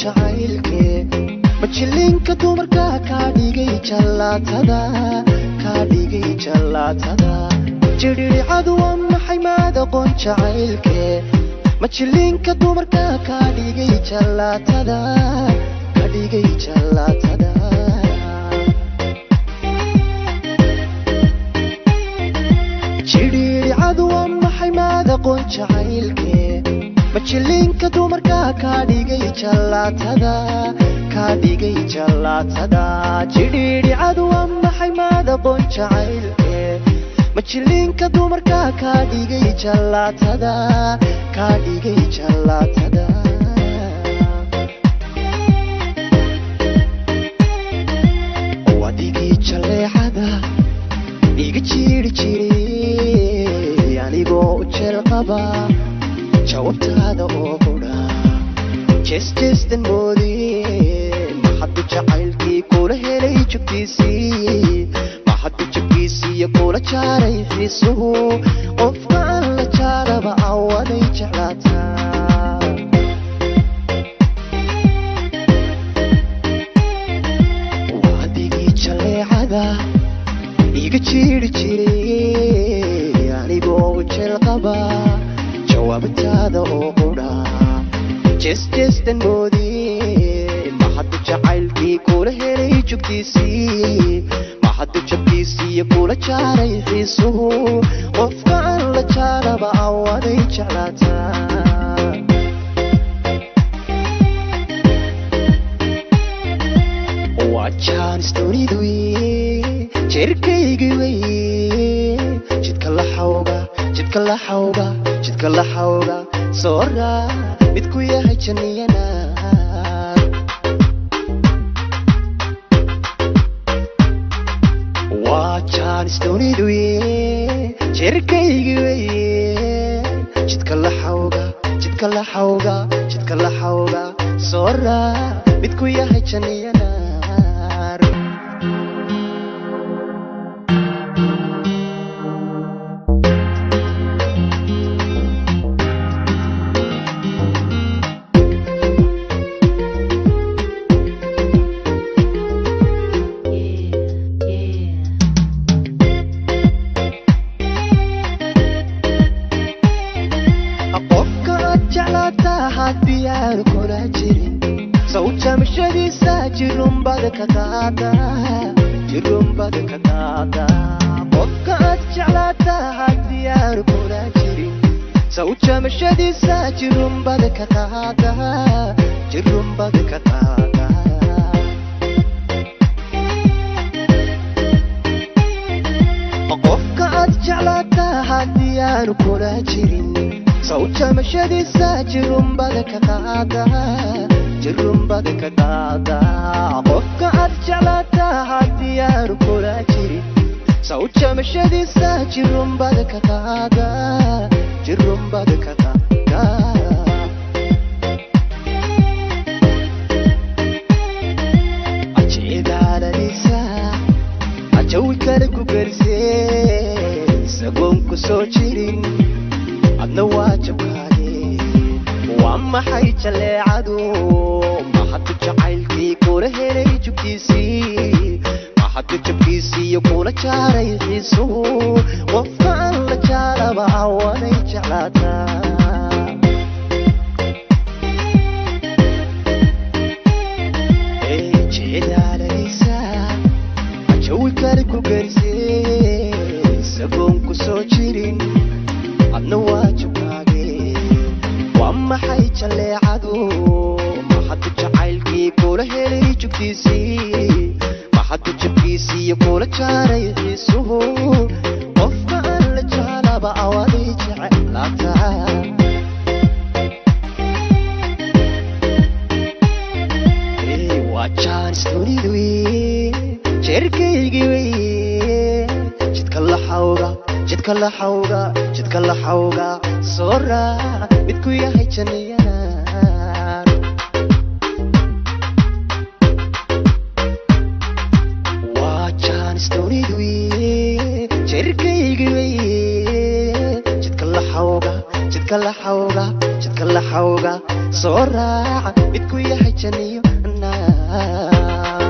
Jacaylkee majilinka dumarka kaa dhigay jallaatada, kaa dhigay jallaatada? Jidhiricadu waa maxay? Maad aqoon jacaylkee majilinka dumarka kaa dhigay jallaatada, ka dhigay jallaatada? Jidhiiricadu waa maxay? Maad aqoon jacaylkee majilinka dumarka kaa dhigay jallaatada, kaa dhigay jallaatada? Jidhiiricadu waa maxay? Maad aqoon jacaylkee majilinka dumarka kaa dhigay jallaatada, kaa dhigay jallaatada? Wadigii jaleecada iga jiiri jiray anigoo u jeel qaba jawaabtaada oo qudha, jeesjeestan moodi. Maxaddu jacaylkii kula helay jugtiisii? Maxaddu jabkiisiiyo kula jaaray xiisuhu? Qofka aan la jaaraba awaday jeclaataa. Wadigii jaleecada iga jiiri jiray anigoo u jeel qaba jawaabtaada oo qudha, jeesjeestan moodi. Maxaddu jacaylkii kula helay jugtiisii? Maxaddu jabkiisiiyo kula jaaray xiisuhu? Qofka aan la jaaraba awaday jeclaataa. Waa jaanis dunidu jirkaygi weye, jidka la xawga, jidka la xawga, jidka la xawga soo raa mid ku yahay janniyanaar. Waa jaanis dunidu jirkaygi weye, jidka la xawga, jidka la xawga, jidka la xawga soo raa mid ku yahay janniyanaar. Qofka aad jeclaataa haddii aanu kula jirin, sawjamashadiisa jirumbada ka qaada, jirumbada ka qaada. Qofka aad jeclaataa haddii aanu kula jirin, sawjamashadiisa jirumbada ka qaada, jirumbada ka qaada. Qofka aad jeclaataa haddii aanu kula jirin, sawjamashadiisa jirumbada ka qaada, jirumbada ka qaada. Qofka aad jeclaataa haddii aanu kula jirin, sawjamashadiisa jirumbada ka qaada, jirumbada ka qaada. Ajeedaalanisa ajawi kale ku gelisee isagoon ku soo jirin, adna waa jabkaage. Waa maxay jaleecadu? Maxaddu jacaylkii kula helay jugtiisii? Maxaddu jabkiisiiyo kula jaaray xiisuhu? Qofka aan la jaaraba awaday jeclaataa. Jeedaalanisa ajawi kale ku gelisee isagoon ku soo jirin, adna waa jabkaage. Waa maxay jaleecadu? Maxaddu jacaylkii kula helay jugtiisii? Maxaddu jabkiisiiyo kula jaaray xiisuhu? Qofka aan la jaalaba awaday jeclaataa. Waa jaanis dunidu jirkaygi weye, jidka la xawga, jidka la xawga, jidka la xawga soo raac mid ku yahay janniyanaar. Waa jaanis dunidu jirkaygi weye, jidka la xawga, jidka Jidka la xawga, jidka la xawga soo raaca, midku yahay janiyo naar.